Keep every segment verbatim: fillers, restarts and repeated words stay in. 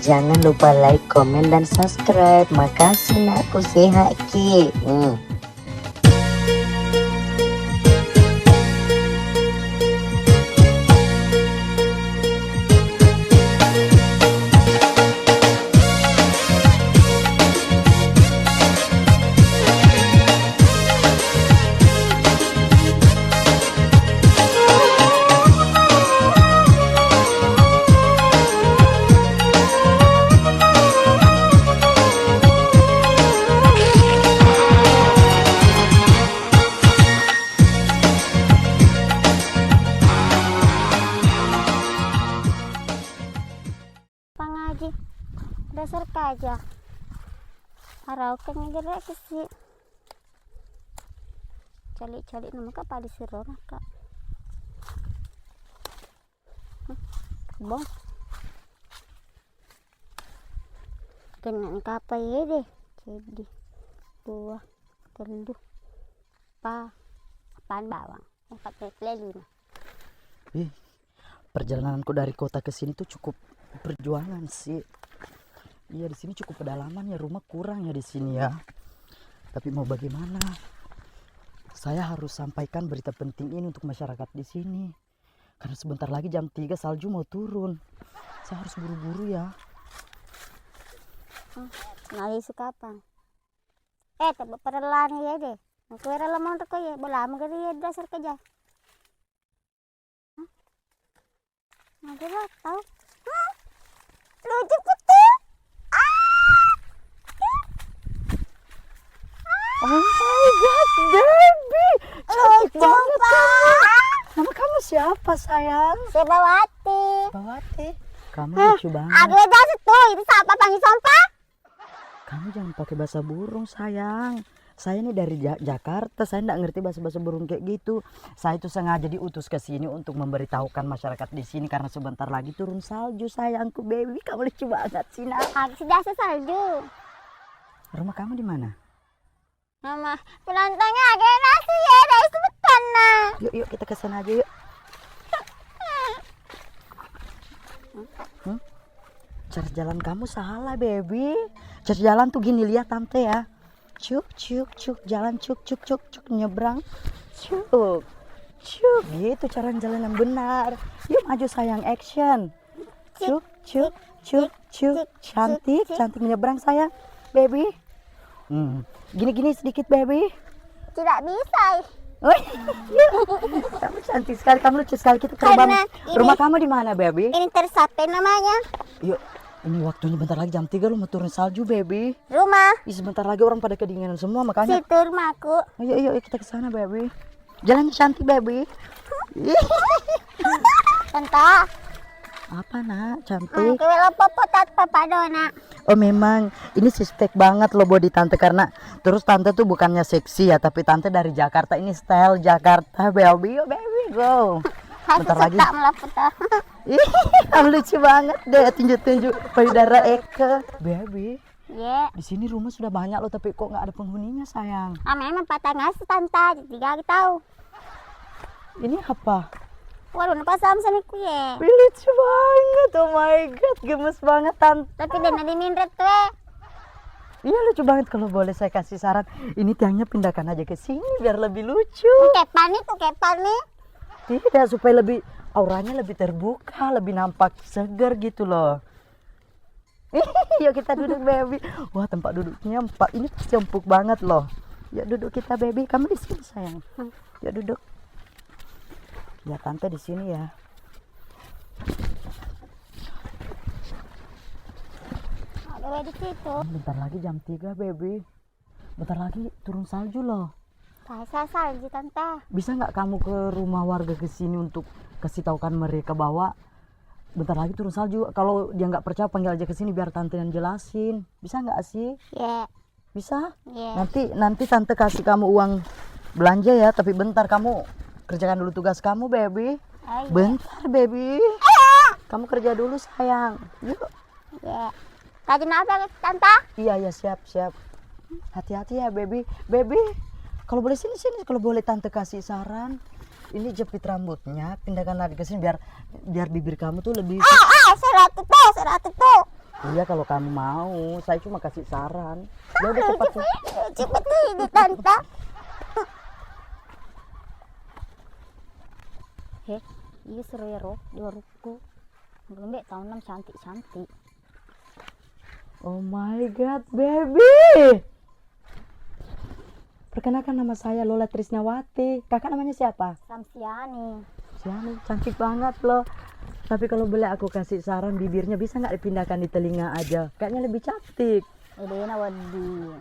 Jangan lupa like, komen, dan subscribe. Makasih, nakku, sehat ki. Hmm. Pangaji dasar kaja. Arau kan gerak kesi. Calik-calik nama kak pali siro kak. Bong. Kena kapa ye deh. Jadi dua, telu, pa, pan bawang. Empat, lima. Ih, perjalananku dari kota ke sini tuh cukup perjuangan sih. Iya, di sini cukup pedalaman ya, rumah kurang ya di sini ya. Tapi mau bagaimana? Saya harus sampaikan berita penting ini untuk masyarakat di sini. Karena sebentar lagi jam tiga salju mau turun. Saya harus buru-buru ya. Hmm, nalisu kapan? Eh, tebak perelani ya deh. Aku era lemon teko ya, belamu gari ya dasar kerja. Ada lo tau. Hah? Lucu putih. Ah! Oh my God, baby. Cantik banget kamu. Nama kamu siapa, sayang? Sibawati. Sibawati. Kamu lucu banget. Ada dasar tuh, itu siapa panggil sompa? Kamu jangan pakai bahasa burung, sayang. Saya ini dari Ja-, Jakarta, saya ndak ngerti bahasa-bahasa burung kayak gitu. Saya itu sengaja diutus ke sini untuk memberitahukan masyarakat di sini karena sebentar lagi turun salju, sayangku, baby. Kamu lucu banget sih, nak. Habis biasa salju. Rumah kamu di mana? Mama, penontonnya ada nasi ya, dari sebutan, nah. Yuk, yuk, kita ke sana aja, yuk. Hmm? Cara jalan kamu salah, baby. Cara jalan tuh gini, lihat tante ya. Cuk, cuk, cuk, jalan cuk, cuk, cuk, cuk, nyebrang. Cuk, cuk, gitu cara jalan yang benar. Yuk maju sayang, action. Cuk, cuk, cuk, cuk. Cantik, cantik nyebrang sayang. Baby. Hmm. Gini-gini sedikit, baby. Tidak bisa. Wih, iya. Kamu cantik sekali, kamu lucu sekali. Kita ke rumah. Karena ini, rumah kamu di mana, baby? Ini tersape namanya. Yuk, ini waktunya bentar lagi jam tiga lo mau turun salju, baby. Rumah. Ih, sebentar lagi orang pada kedinginan semua, makanya. Situ rumahku. Ayo, ayo, ayo, kita ke sana, baby. Jalan cantik, baby. Tante. Apa, nak? Cantik. Oke, wela popo tat papa dona. Oh, memang ini suspek banget loh body tante, karena terus tante tuh bukannya seksi ya, tapi tante dari Jakarta, ini style Jakarta, baby. Yo, baby, go. Bentar lagi. Ih, kamu lucu banget deh, tunjuk-tunjuk payudara Eke. Baby. Ye. Di sini rumah sudah banyak loh, tapi kok nggak ada penghuninya, sayang? Ah, memang patah ngasih tante, tiga tahu. Ini apa? Waduh, napa sama-sama ku ye. Wih, lucu banget, oh my God, gemes banget, tante. Tapi dia nanti minret tuh. Iya, lucu banget. Kalau boleh saya kasih saran, ini tiangnya pindahkan aja ke sini biar lebih lucu. Kepan itu, kepan nih. Tidak, supaya lebih, auranya lebih terbuka, lebih nampak segar gitu loh. Yuk kita duduk, baby. Wah, tempat duduknya empat. Ini pasti empuk banget loh. Yuk duduk kita, baby. Kamu di sini, sayang. Hmm. Yuk duduk. Ya, tante di sini ya. Ada di situ. Bentar lagi jam tiga, baby. Bentar lagi turun salju loh. Saya salju, tante. Bisa nggak kamu ke rumah warga ke sini untuk kasih tahukan mereka bahwa bentar lagi turun salju? Kalau dia nggak percaya, panggil aja ke sini biar tante yang jelasin. Bisa nggak sih? Iya. Bisa? Iya. Nanti, nanti tante kasih kamu uang belanja ya, tapi bentar kamu kerjakan dulu tugas kamu, baby. Oh, iya. Bentar, baby. Iya. Kamu kerja dulu, sayang. Yuk. Ya. Tadi kenapa, tante? Iya, iya, siap, siap. Hati-hati ya, baby. Baby, kalau boleh sini, sini. Kalau boleh tante kasih saran, ini jepit rambutnya, pindahkan lagi ke sini biar, biar bibir kamu tuh lebih. Ah, ah, seratu tuh, seratu tuh. Iya, kalau kamu mau, saya cuma kasih saran. Ya udah, cepat, cepat. Cepat ini, Tante. He, iya, seru ya, Ro, di warungku. Belum, Bek, tahun enam cantik-cantik. Oh my God, baby. Perkenalkan, nama saya Lola Trisnawati. Kakak namanya siapa? Samsiani. Samsiani, cantik banget loh. Tapi kalau boleh aku kasih saran, bibirnya bisa nggak dipindahkan di telinga aja? Kayaknya lebih cantik. Edena wedding.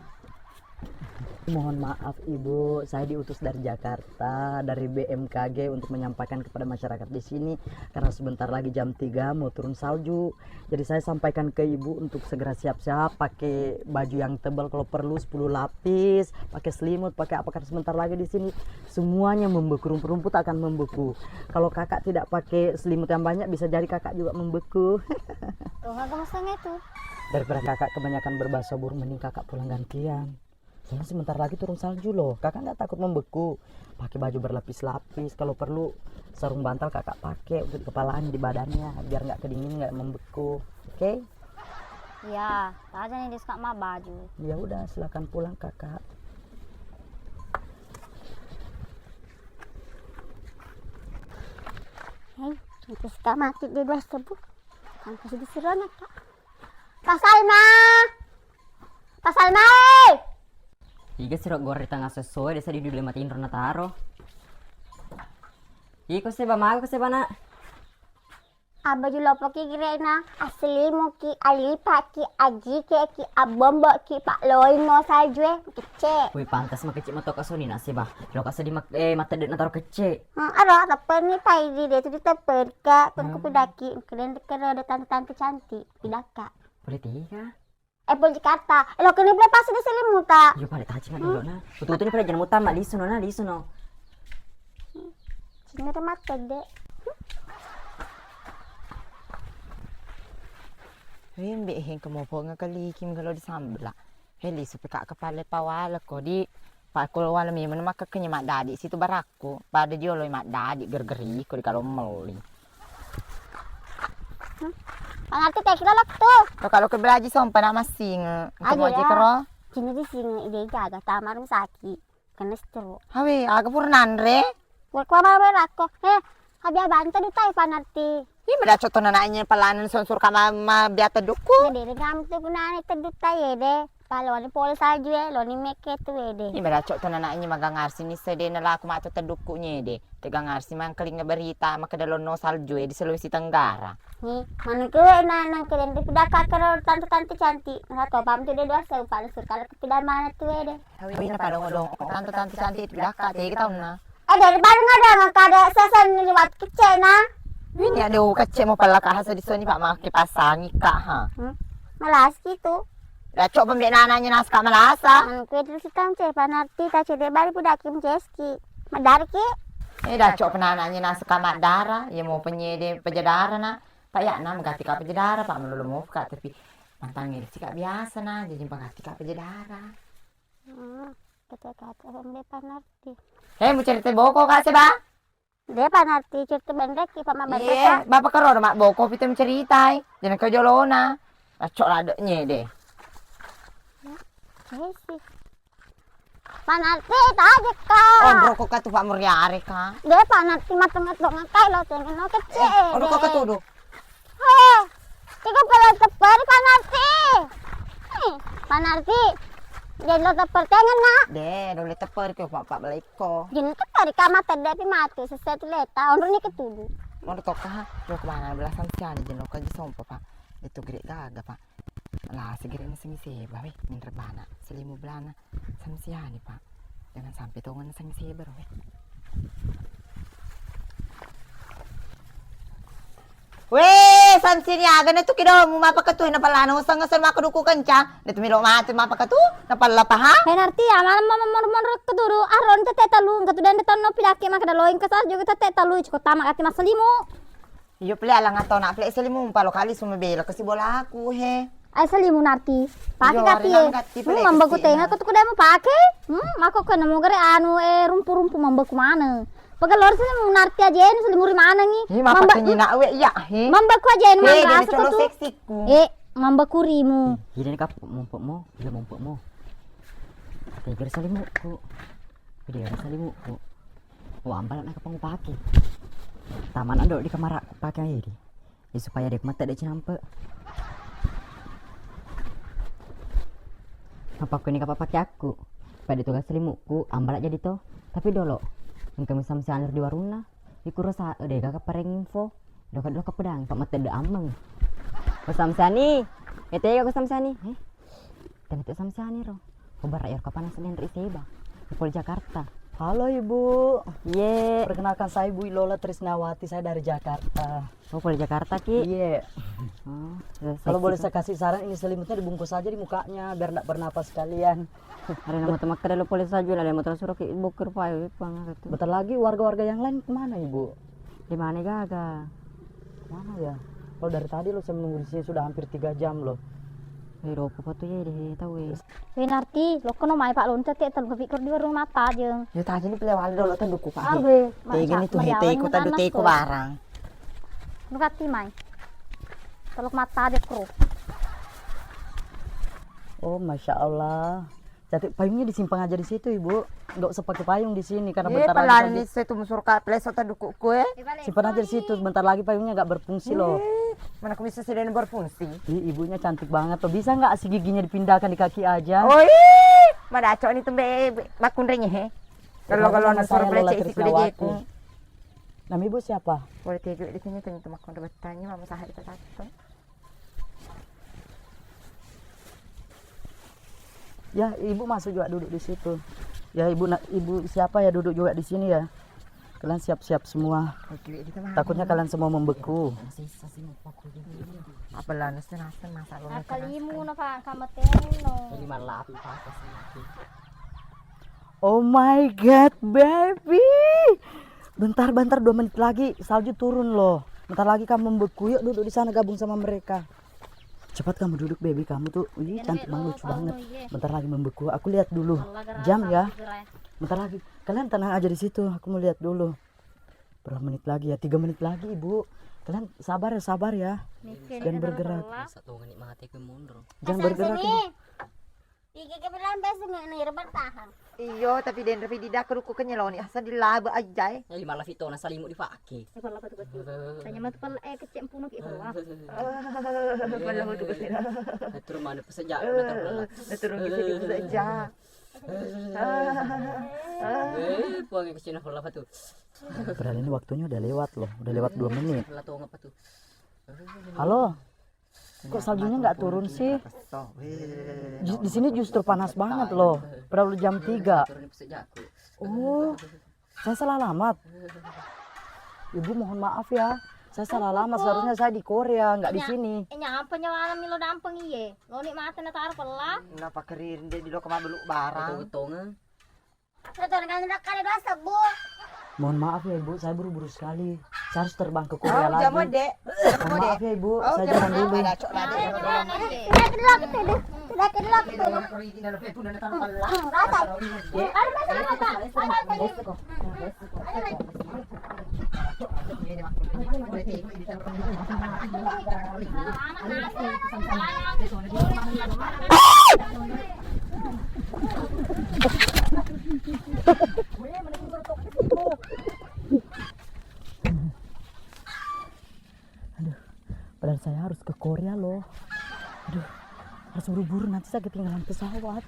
Mohon maaf, Ibu, saya diutus dari Jakarta, dari B M K G, untuk menyampaikan kepada masyarakat di sini, karena sebentar lagi jam tiga mau turun salju. Jadi saya sampaikan ke Ibu untuk segera siap-siap, pakai baju yang tebal, kalau perlu sepuluh lapis, pakai selimut, pakai apa, karena sebentar lagi di sini semuanya membeku, rumput-rumput akan membeku. Kalau Kakak tidak pakai selimut yang banyak, bisa jadi Kakak juga membeku. Tuh, aku masang itu. Daripada Kakak kebanyakan berbahasa burung, mending Kakak pulang gantian. Soalnya sebentar lagi turun salju loh. Kakak nggak takut membeku? Pakai baju berlapis-lapis. Kalau perlu sarung bantal Kakak pakai untuk di kepalanya, di badannya, biar nggak kedingin, nggak membeku. Oke? Iya, aja nih, dia suka ma baju. Ya udah, silakan pulang, Kakak. Hei, itu suka mati di dua sebut. Kan kasih disuruh anak, Kak. Pasalma. Pasalma, eh! Iga siro gore di tengah sesoe, desa di dibeli mati inro nataro. Iko seba maga ko seba, Nak? Abaju lopoki kirena, aslimuki, alipaki, ajikeki, abomboki, pak loino salju e, kecce. Woi, pantas makecce matoka soni, Nak, seba. Loka sedih mak-, eh, matedde nataro kecce. Hmm, aro, teppeni tai di de tu diteppeni ka, kon Hmm. kupidaki, keren kero ada tante-tante cantik, pidaka. Boleh tiga. Eh, pole Jakarta. Eh, lo kene beli pas di selimuta. Yo, pale taci nggak dulu, nah. Betul-betul ini pada jemuta, Mak, lisu no, nah, lisu no. Sini ada mata, Dek. Rimbe heng kemopo ngakali kim kalau disambela. He, lisu peka kepala pawala ko di. Pakko wala memang makkekkenya maddadi situ barakku. Pada jolo maddadi gergeri ko di kalau melli. Hmm? Panarti teki lalak tu. Lo kalau ke belaji sompa nak masing. Aja ya. Kero. Cina di sini ide jaga tamar saki. Kena seteru. Hawe, aga pura nanre? Wek mama berakko. Eh, abia banta dutai panarti. Ih, meda cotto nanaknya pelanan sonsur kama ma biata duku. Jadi kamu tu gunane tedutai ede. Paloni pole salju e, loni mekke tu ede. Ih, meda cotto nanaknya magangarsi ni sede nalaku matu tedukku nyede. Tegangarsi mangkelinga berita makkeda lonno salju e di Sulawesi Tenggara. Ni, manuke we na nangke den dipidaka kero tante-tante cantik. Nggak tahu paham tu de dua sewu paling surkala kepida mana tu ede. Hawi na padongo-dongo tante-tante cantik pidaka tega taunna. Eh, daripada ngadang kada sesen liwat kecena. Ini ada kecek mau pala kahasa di sini pak make pasangi kak ha. Hmm? Malas gitu. Lah, cok pembek nananya naska malasa. Anu, kue dulu si tang cepa narti, ta cedek bari pudaki menceski. Madarki. Eh, dah cok penananya naska madara, ya mau penyede pejadara nak. Pak ya, nam ganti ka pejadara, pak melulu mau ka, tapi mantang ngeri sika biasa nah, jadi pengganti ka pejadara. Hmm, kata-kata pembek panarti. Eh, mau cerita boko kak seba? De panarti cerita benrek ki pama benrek. Iya, bapak karo mak boko pita menceritai. Jangan kau jolona. Acok ladeknya de. Iya sih. Panarti tajek ka. Oh, rokok katu pak meriare ka. De panarti mateng-mateng kai lo tengen lo kecil. Eh, rokok katu do. Heh, tiga puluh teper panarti. Eh, panarti. Jadi lo teper tengen nak. De, dole teper ke pak pak balik. Ko. Jin tepari kama tedde pi matu sese tu leta onroni ketudu. Onro tokka ha, lo kemana belasan siani jin lo kaji sompo pak. Itu gere gaga pak. Lah segere ni semi seba weh, minre bana, selimu belana. Sami siani pak. Jangan sampai tongan sami seba weh. Weh, Samsini aga na tu kido mu mapaka tu na pallana usang ngasar maka duku kenca. Na tu melo mati mapaka tu na palla paha. Penarti ya malam mama mon mon rek keduru aron tete talu engka tu dende tonno pidaki maka daloing kesal juga tete talu cukup tamak ati masalimu. Iyo pele alang atau nak pele salimu palo kali sumebela kasi bolaku he. Ai salimu narti. Pake kati e. Hmm, mambaku tenga ko tu kuda mu pake. Hmm, mako kena mu gare anu e rumpu-rumpu mambaku mana. Pagalor salimu narti aja ini salimu ri mana ngi. Hi mapa kenyina we iya he. Mambaku aja ini manrasa tu. Seksiku. Eh, mambakurimu. Jadi kapuk mumpukmu, iya mumpukmu. Tegere salimukku. Tegere salimukku. Wah, ambalak na kapang upake. Taman ando di kamar aku pake aja di. Ya, supaya dek mata dek cinampe. Apa aku ini kapang pake aku? Pada tugas salimukku, ambalak jadi to. Tapi dolo, engka misam sanur di warungna. Iku rasa dega kapareng info. Doka doka pedang, pak mata de ameng. Ko Samsani. Ete ya ko Samsani. Eh? Tena tu Samsani ro. Ko bara yor kapan sedang ri Seba. Pol Jakarta. Halo Ibu. Ye. Perkenalkan saya Ibu Ilola Trisnawati, saya dari Jakarta. Oh, pol Jakarta ki. Iya. Oh, kalau boleh saya kasih saran, ini selimutnya dibungkus aja di mukanya biar ndak bernapas sekalian. Ada nama teman kada lo pole saju, ada mau suruh ki bokir payo pang gitu. Bentar lagi warga-warga yang lain kemana Ibu? Di mana gaga? Mana ya? Kalau dari tadi lo saya menunggu di sini sudah hampir tiga jam lo. Eh, ropo foto ya deh tahu ya. Winarti, lo kono mai Pak Loncat ya, telu pikir di warung mata aja. Ya tadi ini pelewali dolo tandukku Pak. Arbe, tega ni tu he, teko tadu teko barang. Nukati mai. Teluk mata aja kru. Oh, masya Allah. Jadi payungnya disimpan aja di situ, Ibu. Nggak usah pakai payung di sini karena bentar lagi. Saya tuh musuh ka pleso tandukku kue. Simpan aja di situ, bentar lagi payungnya nggak berfungsi loh. Mana aku bisa sedang berfungsi? Ih, ibunya cantik banget tuh. Bisa nggak si giginya dipindahkan di kaki aja? Oh, ih, madaco ni tumbe makunrenya he. Kalau kalau nasur pelecek isi kude jeku. Nama ibu siapa? Boleh tiga di sini tuh teman bertanya mama sahari tadi. Ya, ibu masuk juga duduk di situ. Ya, ibu ibu siapa ya duduk juga di sini ya? Kalian siap-siap semua. Takutnya kalian semua membeku. Apa lah nasi nasi masak lo. Akalimu na pak kamateno. Lima lapi pakas. Oh my god, baby. Bentar, bentar, dua menit lagi salju turun loh. Bentar lagi kamu membeku. Yuk duduk di sana gabung sama mereka. Cepat kamu duduk, baby, kamu tuh. Ih, cantik banget, lucu banget. Bentar lagi membeku. Aku lihat dulu jam ya. Bentar lagi. Kalian tenang aja di situ. Aku mau lihat dulu. Berapa menit lagi ya? Tiga menit lagi, Ibu. Kalian sabar ya, sabar ya. Jangan bergerak. Jangan bergerak. Tiga ke bilang besok nggak nih bertahan. Iyo, tapi denre pidi dak ruku kenyeloni asal dilabe aja. Jadi malah fitona salimu dipake. Tanya matu pal eh kecek puno ki. Pala matu kecek. Terus mana pesejak. Terus pesejak. Eh, puang kecil pala tu. Padahal ini waktunya udah lewat loh, udah lewat dua menit. Halo. Kok saljunya nggak turun sih? Di sini justru panas banget loh. Padahal udah jam tiga. Oh, saya salah alamat. Ibu mohon maaf ya. Saya salah alamat, seharusnya saya di Korea, nggak di sini. Nya apa nyawa milo dampeng iye? Lo nik mata na taro pella. Napa kerir de di lo kema beluk barang. Mohon maaf ya Ibu, saya buru-buru sekali. Saya harus terbang ke Korea lagi. Mohon maaf ya Ibu, saya jalan dulu. Aduh, padahal saya harus ke Korea loh. Aduh, harus buru-buru nanti saya ketinggalan pesawat.